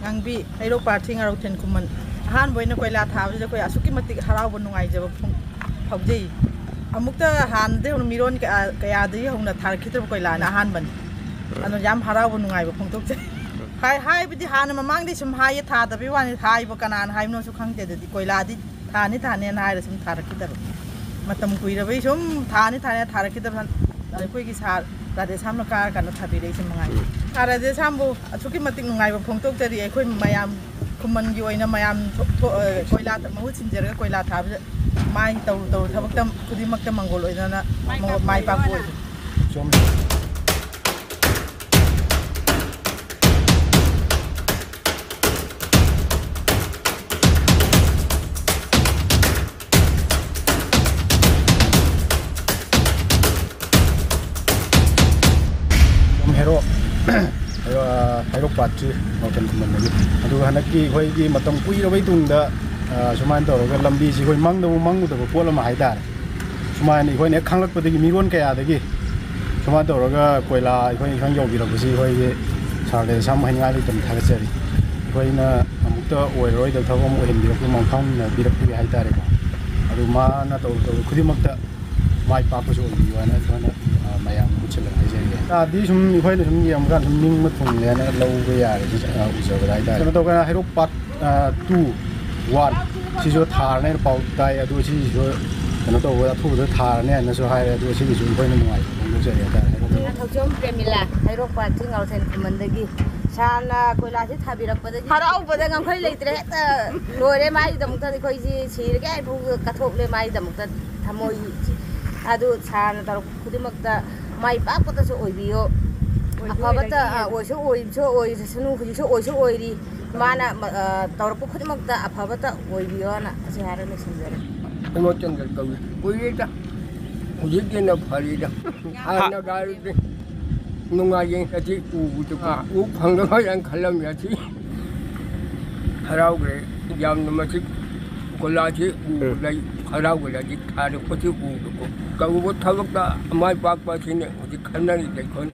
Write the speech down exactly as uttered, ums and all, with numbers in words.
ꯉꯥꯡꯕꯤ ꯍꯩꯔꯣꯛ ꯄꯥꯔꯊꯤ ꯉꯥꯔꯧꯊꯦꯟ ꯈꯨꯃꯟ꯫ ꯑꯍꯥꯟꯕ ꯑꯣꯏꯅ ꯀꯣꯏꯂꯥ ꯊꯥꯕꯁꯤꯗ ꯑꯩꯈꯣꯏ ꯑꯁꯨꯛꯀꯤ ꯃꯇꯤꯛ ꯍꯔꯥꯎꯕ ꯅꯨꯡꯉꯥꯏꯖꯕ ꯐꯣꯡ-, ꯐꯥꯎꯖꯩ꯫ ꯑꯃꯨꯛꯇ ꯍꯥꯟꯅꯗꯒꯤ ꯍꯧꯅ ꯃꯤꯔꯣꯟ ꯀꯌꯥ-, ꯀꯌꯥꯗꯒꯤ ꯍꯧꯅ ꯊꯥꯔꯛꯈꯤꯗ꯭ꯔꯕ ꯀꯣꯏꯂꯥꯅ ꯑꯍꯥꯟꯕꯅꯤ꯫ ꯑꯗꯨꯅ ꯌꯥꯝ ꯍꯔꯥꯎꯕ ꯅꯨꯡꯉꯥꯏꯕ ꯐꯣꯡꯗꯣꯛꯆꯩ꯫ ꯍꯥꯏ-, ꯍꯥꯏꯕꯗꯤ ꯍꯥꯟꯅ ꯃꯃꯥꯡꯗꯩ ꯁꯨꯝ ꯍꯥꯏꯌꯦ, ꯊꯥꯗꯕꯩ ꯋꯥꯅꯤ, ꯍꯥꯏꯕ ꯀꯅꯥꯅ ꯍꯥꯏꯕꯅꯣꯁꯨ ꯈꯪꯗꯦ꯫ ꯑꯗꯨꯗꯤ ꯀꯣꯏꯂꯥꯗꯤ ꯊꯥꯅꯤ ꯊꯥꯅꯦꯅ ꯍꯥꯏꯔ ꯁꯨꯝ ꯊꯥꯔꯛꯈꯤꯗꯕ꯫ ꯃꯇꯝ ꯀꯨꯏꯔꯕꯩ ꯁꯨꯝ ꯊꯥꯅꯤ ꯊꯥꯅꯦꯅ ꯊꯥꯔꯛꯈꯤꯗꯕ꯫ ꯑꯩꯈꯣꯏꯒꯤ ꯁꯥꯔ ꯔꯥꯙꯦꯁ꯭ꯌꯥꯝꯅ ꯀꯥꯔ ꯀꯥꯟꯗ ꯊꯥꯕꯤꯔꯛꯏꯁꯦ ꯃꯉꯥꯏ꯫ ꯁꯥꯔ ꯔꯥꯙꯦꯁ꯭ꯌꯥꯝꯕꯨ ꯑꯁꯨꯛꯀꯤ ꯃꯇꯤꯛ ꯅꯨꯡꯉꯥꯏꯕ ꯐꯣꯡꯗꯣꯛꯆꯔꯤ꯫ ꯑꯩꯈꯣꯏ ꯃꯌꯥꯝ ꯈꯨꯃꯟꯒꯤ ꯑꯣꯏꯅ ꯃꯌꯥꯝ ꯊꯣ-, ꯊꯣ-, ꯑ, ꯀꯣꯏꯂꯥ ꯃꯍꯨꯠ ꯁꯤꯟꯖꯔꯒ ꯀꯣꯏꯂꯥ ꯊꯥꯕꯗ ꯃꯥꯏ ꯇꯧꯔꯨ ꯇꯧꯔꯨ ꯊꯕꯛꯇ ꯈꯨꯗꯤꯡꯃꯛꯇ ꯃꯪꯒꯣꯜ ꯑꯣꯏꯗꯅ ꯃꯥꯏ ꯄꯥꯛꯄ ꯃꯥꯏ ꯄꯥꯛꯄ ꯑꯣꯏꯗꯅ꯫ ꯑꯣꯏꯗꯅ꯫ ꯍꯦꯔꯣ, ꯍꯦꯔꯣ, ꯑ, ꯍꯩꯔꯣꯛ ꯄꯥꯔꯠ ꯊ꯭ꯔꯤ ꯃꯥꯎꯊꯟ ꯈꯨꯃꯟꯗꯒꯤ꯫ ꯑꯗꯨꯒ ꯍꯟꯗꯛꯀꯤ ꯑꯩꯈꯣꯏꯒꯤ ꯃꯇꯝ ꯀꯨꯏꯔꯕꯩ ꯇꯨꯡꯗ, ꯑ, ꯁꯨꯃꯥꯏꯅ ꯇꯧꯔꯒ ꯂꯝꯕꯤꯁꯤ ꯑꯩꯈꯣꯏ ꯃꯪꯗꯕꯨ ꯃꯪꯉꯨꯗꯕ ꯄꯣꯠ ꯑꯃ ꯍꯥꯏꯇꯥꯔꯦ꯫ ꯁꯨꯃꯥꯏꯅ ꯑꯩꯈꯣꯏꯅ ꯍꯦꯛ ꯈꯪꯂꯛꯄꯗꯒꯤ ꯃꯤꯔꯣꯟ ꯀꯌꯥꯗꯒꯤ ꯁꯨꯃꯥꯏꯅ ꯇꯧꯔꯒ ꯀꯣꯏꯂꯥ ꯑꯩꯈꯣꯏ ꯏꯟꯈꯥꯡ ꯌꯧꯕꯤꯔꯛꯄꯁꯤ ꯑꯩꯈꯣꯏꯒꯤ ꯁꯥꯔ ꯔꯥꯙꯦꯁ꯭ꯌꯥꯝ ꯍꯩꯉꯥꯡ ꯂꯩꯇꯝ ꯊꯥꯒꯠꯆꯔꯤ꯫ ꯑꯩꯈꯣꯏꯅ ꯑꯃꯨꯛꯇ ꯑꯣꯏꯔꯔꯣꯏꯗꯕ ꯊꯕꯛ ꯑꯃ ꯑꯣꯏꯍꯟꯕꯤꯔꯛꯄ ꯃꯥꯡꯐꯝꯅꯕꯤꯔꯛꯄꯒꯤ ꯍꯥꯏꯇꯥꯔꯦꯀꯣ꯫ ꯑꯗꯨ ꯃꯥꯅ ꯇꯧꯔꯨ ꯇꯧꯔꯨ ꯈꯨꯗꯤꯡꯃꯛꯇ ꯃꯥꯏ ꯄꯥꯛꯄꯁꯨ ꯑꯣꯏꯕꯤꯌꯨ ꯍꯥꯏꯅ ꯑꯩꯈꯣꯏꯅ, ꯑ, ꯃꯌꯥꯝ ꯃꯍꯨꯠ ꯁꯤꯜꯂꯒ ꯍꯥꯏꯖꯔꯤꯌꯦ꯫ ꯆꯥꯗꯤ ꯁꯨꯝ ꯑꯩꯈꯣꯏꯅ ꯁꯨꯝ ꯌꯦꯡꯕ ꯀꯥꯟꯗ ꯁꯨꯝ ꯅꯤꯡꯕ ꯊꯨꯡꯂꯦ ꯍꯥꯏꯅ ꯂꯧꯕ ꯌꯥꯔꯦ, ꯑ, ꯎꯖꯕꯗ ꯍꯥꯏꯇꯥꯔꯦ꯫ ꯀꯩꯅꯣ ꯇꯧꯕ ꯀꯥꯟꯗ ꯍꯩꯔꯣꯛ ꯄꯥꯔꯠ, ꯑ, ꯇꯨ, ꯋꯥꯟ ꯁꯤꯁꯨ ꯊꯥꯔꯅꯤ ꯍꯥꯏꯅ ꯄꯥꯎ ꯇꯥꯏ꯫ ꯑꯗꯨ ꯁꯤꯁꯤꯁꯨ ꯀꯩꯅꯣ ꯇꯧꯕ ꯑꯊꯨꯕꯗ ꯊꯥꯔꯅꯤ ꯍꯥꯏꯅꯁꯨ ꯍꯥꯏꯔꯦ꯫ ꯑꯗꯨ ꯁꯤꯒꯤꯁꯨ ꯑꯩꯈꯣꯏꯅ ꯅꯨꯡꯉꯥꯏꯕ ꯐꯣꯡꯗꯣꯛꯆꯔꯤ ꯍꯥꯏꯇꯥꯔꯦ꯫ ꯊꯧꯆꯣꯝ ꯄ꯭ꯔꯦꯃꯤꯂꯥ, ꯍꯩꯔꯣꯛ ꯄꯥꯔꯠ ꯊ꯭ꯔꯤ ꯉꯥꯎꯊꯦꯟ ꯈꯨꯃꯟꯗꯒꯤ꯫ ꯁꯥꯔꯅ ꯀꯣꯏꯂꯥꯁꯦ ꯊꯥꯕꯤꯔꯛꯄꯗꯒꯤ ꯍꯔꯥꯎꯕꯗ ꯉꯝꯈꯩ ꯂꯩꯇ꯭ꯔꯦ꯫ ꯍꯦꯛꯇ ꯂꯣꯏꯔꯦ꯫ ꯃꯥꯒꯤꯗꯃꯛꯇꯗꯤ ꯑꯩꯈꯣꯏꯁꯤ ꯁꯤꯔꯒꯦ ꯍꯥꯏꯐꯥꯎ ꯀꯠꯊꯣꯛꯂꯦ ꯃꯥꯒꯤꯗꯃꯛꯇ ꯊꯃꯣꯏ꯫ ꯑꯗꯨ ꯁꯥꯔꯅ ꯇꯧꯔꯛꯄ ꯈꯨꯗꯤꯡꯃꯛꯇ ꯃꯥꯏ ꯄꯥꯛꯄꯗꯁꯨ ꯑꯣꯏꯕꯤꯌꯣ꯫ ꯑꯣꯏꯁꯨ ꯑꯐꯕꯇ, ꯑꯣꯏꯔꯒꯦ꯫ ꯑ, ꯑꯣꯏꯁꯨ ꯑꯣꯏꯁꯨ ꯑꯣꯏꯁꯅꯨ, ꯍꯧꯖꯤꯛꯁꯨ ꯑꯣꯏꯁꯨ ꯑꯣꯏꯔꯤ꯫ ꯃꯥꯅ, ꯑ, ꯇꯧꯔꯛꯄ ꯈꯨꯗꯤꯡꯃꯛꯇ ꯑꯐꯕꯇ ꯑꯣꯏꯕꯤꯌꯣꯅ ꯑꯁꯤ ꯍꯥꯏꯔ ꯂꯣꯏꯁꯤꯟꯖꯔꯦ꯫ ꯍꯦꯃꯆꯟꯗ꯭ꯔ ꯀꯧꯏ꯫ ꯀꯨꯏꯔꯦꯗ꯫ ꯍꯧꯖꯤꯛꯇꯤ ꯍꯦꯟꯅ ꯐꯔꯦꯗ꯫ ꯍꯥꯟꯅ ꯒꯥꯔꯤꯗꯤ ꯅꯨꯡꯉꯥꯏꯌꯦ꯫ ꯑꯁꯤ ꯎꯕꯗꯀꯣ꯫ ꯎ ꯐꯪꯗꯕ ꯌꯥꯝ ꯈꯜꯂꯝꯃꯤ꯫ ꯑꯁꯤ ꯍꯔꯥꯎꯈ꯭ꯔꯦ ꯌꯥꯝꯅ꯫ ꯃꯁꯤ ꯀꯣꯏꯂꯥꯁꯤ ꯎꯕꯗ ꯑꯩ ꯍꯔꯥꯎꯈ꯭ꯔꯦ꯫ ꯑꯁꯤ ꯊꯥꯔꯛꯄꯁꯤ ꯎꯕꯗꯀꯣ꯫ ꯇꯧꯕ ꯊꯕꯛꯇ ꯃꯥꯏ ꯄꯥꯛꯄ ꯑꯁꯤꯅꯤ ꯍꯧꯖꯤꯛ ꯈꯟꯅꯔꯤꯁꯦ ꯑꯩꯈꯣꯏꯅ꯫